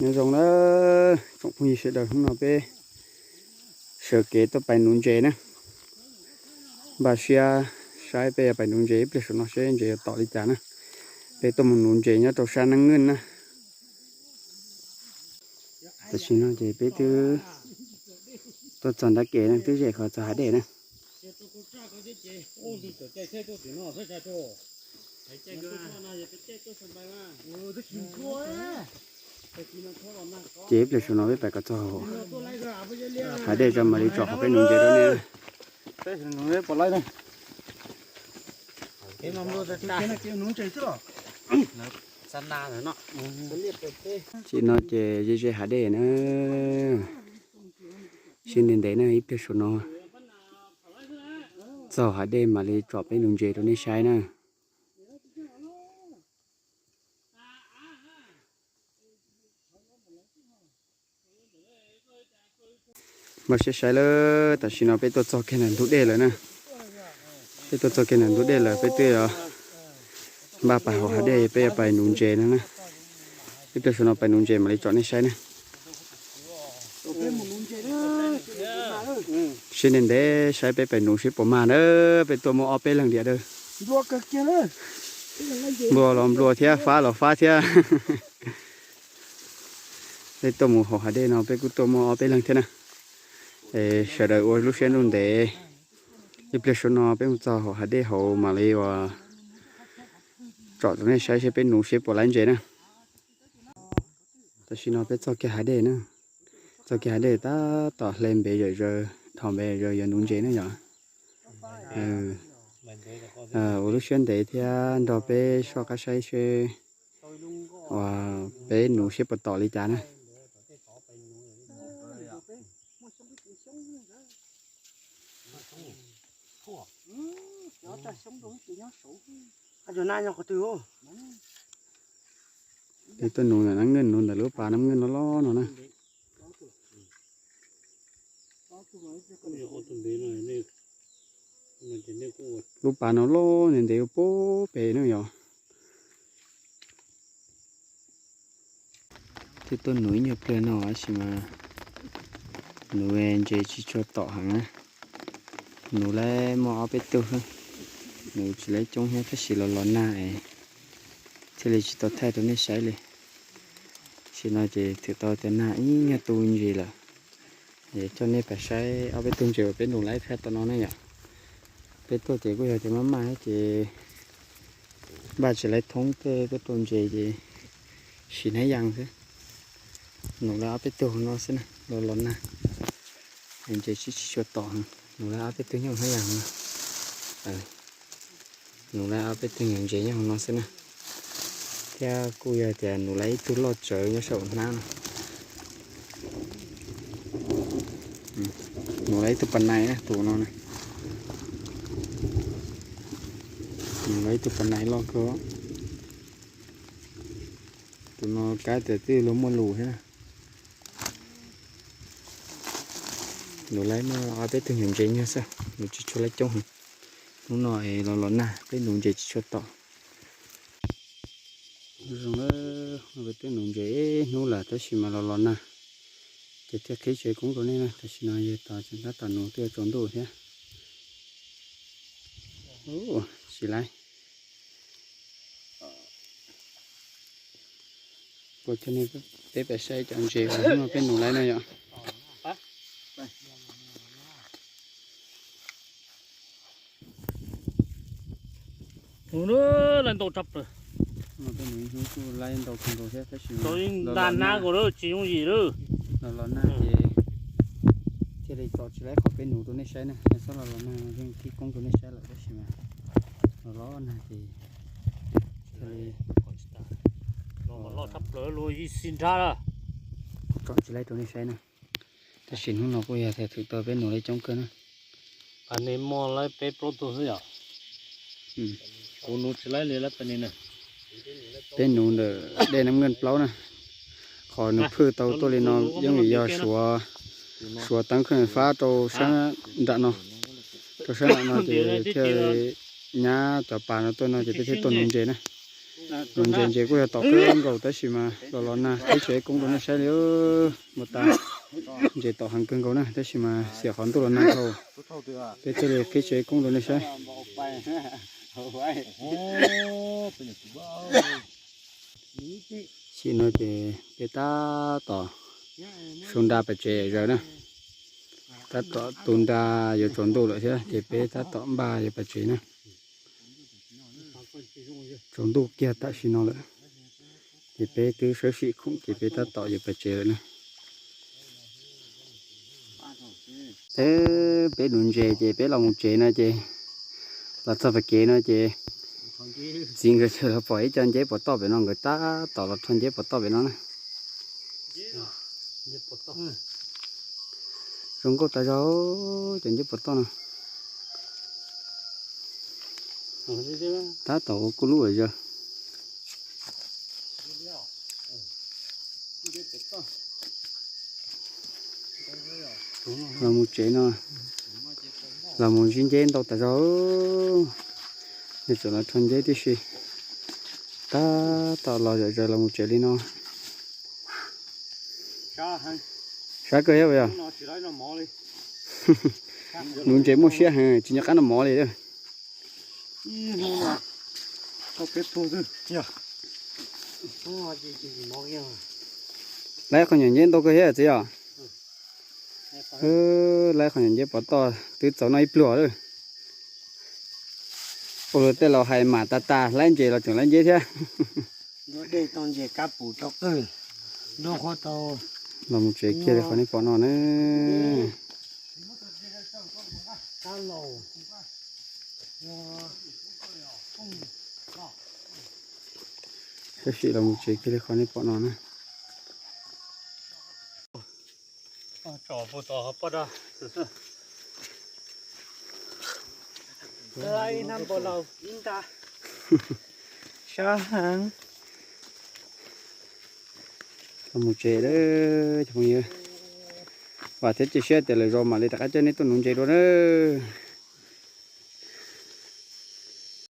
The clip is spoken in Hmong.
Nyob zoo na tsoom phooj ywg sawv daws, hnub no peb sawv kev tuaj pais nuv ntses na. Npaj siab saib peb yuav pais nuv ntses ib pliag saum no seb ntses yuav tom li cas na. Peb tuaj mus nuv ntses nyob rau sab Neeb Nkeej na. Tam sim no ces peb twb tuaj txog nrab kev na, twb ze qhov txog hav dej na. Ces ib pliag saum no peb pais kom txog hav dej tso mam li tsom qhov peb nuv ntses rau nej. Ces no ces ze ze hav dej na. Siab ntev ntev na, ib pliag saum no txog hav dej mam li tsom peb nuv ntses rau nej saib na. Npaj siab saib lawm, tam sim no peb tuaj txog kiag ntawm ntug dej lawm na. Peb tuaj txog kiag ntawm ntug dej lawm, peb twb yuav npaj pais hauv hav dej, peb yuav pais nuv ntses no na. Ib pliag saum no pais nuv ntses mam li tsom nej saib na. Siab ntev ntev saib peb pais nuv seb puas mag na, peb tuaj muaj ob peb leeg tiag dawb. Nplua los nplua thiab, fab los fab thiab. Peb tuaj mus hauv hav dej no peb kuj tuaj muaj ob peb leeg thiab na. Es sawv daws ua lub siab ntuj ntev, ib pliag saum no peb mus txog hauv hav dej hauv mam li uas tsom rau nej saib seb peb nuv seb puas laib ntses na. Tam sim no peb txog kiag hav dej na, txog kiag hav dej tab tom hle npe zom zaws, dhos npe zom zaws yuav nuv ntses na yom. Ua lub siab ntev thiab nrog peb soj qab saib seb uas peb nuv seb puas tom li cas na. Peb tuaj nuv ntawm Neeb Nkeej, nuv ntawm lub pas Neeb Nkeej loj loj no na. Lub pas no loj ntev ntev ua pem pem na yom. Twb tuaj nuv ib nyuag pliag no tab sis mas nuv ntses tsis tshua tom heev na. Nuv lawm muaj ob peb tug, nuv tsis lawm coob thiab tab sis los los nag es thiaj li tsis tau thaij rau nej saib li. Tam sim no ces thwm tau tias nag ib nyuag tu ntsis lawm. Es coj nej pais saib ob peb tug ntses uas peb nuv lawm phaj tau no na yom. Peb tuaj ces kuj yog tias maj maj ces npaj tsis lawm thoob tej tuaj rau ntses ces siv hnab yas xwb. Nuv lawm ob peb tug no xwb na, los los nag. Ntses tsis tsis tshua tom, nuv lawm ob peb tug nyob hnab yas no. Nuv lawm ob peb tug nyuag ntses nyob hauv no xwb na. Thiab kuj yog tias nuv lawm ib tug loj tsawv nyob saum hnab no. Nuv lawm ib tug pas nais na, tus no na. Nuv lawm ib tug pas nais loj kawg. Tus no kav tias twb luag muaj lus thiab na. Nuv lawm muaj ob peb tug nyuag ntses nyob xwb, nuv tsis tshua lawm coob heev. Hnub no es los los nag peb nuv ntses tsis tshua tom. Zoo, peb twb nuv ntses ib hnub lawm tab sis mas los los nag ces thiaj qhib tsev koob rau nej na. Tam sim no yog tos tab tom nuv twb yuav tsaus ntuj thiab. Tsis laib. Kuv coj nej peb pais saib cov ntses uas hnub no peb nuv lawm na yom. Lawv ntau tshaj plaws. Hnub no peb nuv ib hnub kuj lawm ntau kawg nkaus thiab tab sis mas los los nag, tsis yooj yim lawm. Los los nag ces thiaj li tsom tsis laib qhov peb nuv rau nej saib na. Nej txhob los los nag, yeej qhib koob rau nej saib lawm tab sis mas los los nag ces thiaj li loj tshaj plaws, luag ib xib nrab lawm. Tsom tsis laib rau nej saib na. Tab sis hnub no kuj yog tias thwm tau peb nuv lawm coob kawg na. Pas nais muaj lawm peb plaub tug xwb yom. Kuv nuv tsis laib li lawm pas nais na. Peb nuv ntawm dej Neeb Nkeej plaub na. Qhov nws phwj tau tuaj li no yeej vim yog Suav, Suav teeb kheej fab rau sab nram no. Rau sab nram no ces thiaj nyab cov pas no tuaj no ces peb thiaj tuaj nuv ntses na. Los ntses ntses kuj yog tom kawg nkaus tab sis mas los los nag, peb tseem ib koob rau nej saib li. Npau taws, ntses tom heev kawg nkaus na tab sis mas xiam qhov ntuj los nag dhau, peb thiaj li qhib tsev ib koob rau nej saib. Tam sim no ces peb tab tom su nra pais tsev zaws na. Tab tom tu nra yuav tsaus ntuj lawm thiab ces peb tab tom npaj yuav pais tsev na. Tsaus ntuj kiag tam sim no lawm, ces peb twb sawv tsees khoom ces peb tab tom yuav pais tsev lawm na. Peb nuv ntses ces peb los mus tsev no ces los txog pem kev no ces txiv nkawd txawm los pom ib co nceb pov toj pem no, nkawd tab tom los rho nceb pov toj pem no na. Zoo nkauj tas zog cov nceb pov toj no. Tab tom ua kuj lub zaws. Los mus tsev no, los mus ntsib nceb ntau tas zog. Nws txawm los rho nceb tib si. Tab tom los zom zaws los mus tsev li no. Sab kawg thiab yog. Nuv ntses muaj siab heev tsis nco qab noj mov li. Lawv qhov nyuam nceb ntau kawg thiab txiv os. Lawv qhov nyuam nceb pov toj twb txaus noj ib pluag lawm. Ua luag tej laus hais mam tas tas laib ntses los tseem laib nceb thiab. Los mus tsev kiag li qhov nej pom no na. Tab sis los mus tsev kiag li qhov nej pom no na. Sab heev. Los mus tsev lawm cov phooj ywg. Vam thiab cia siab tias lwm zaus mam li rov qab coj nej tuaj nuv ntses dua na.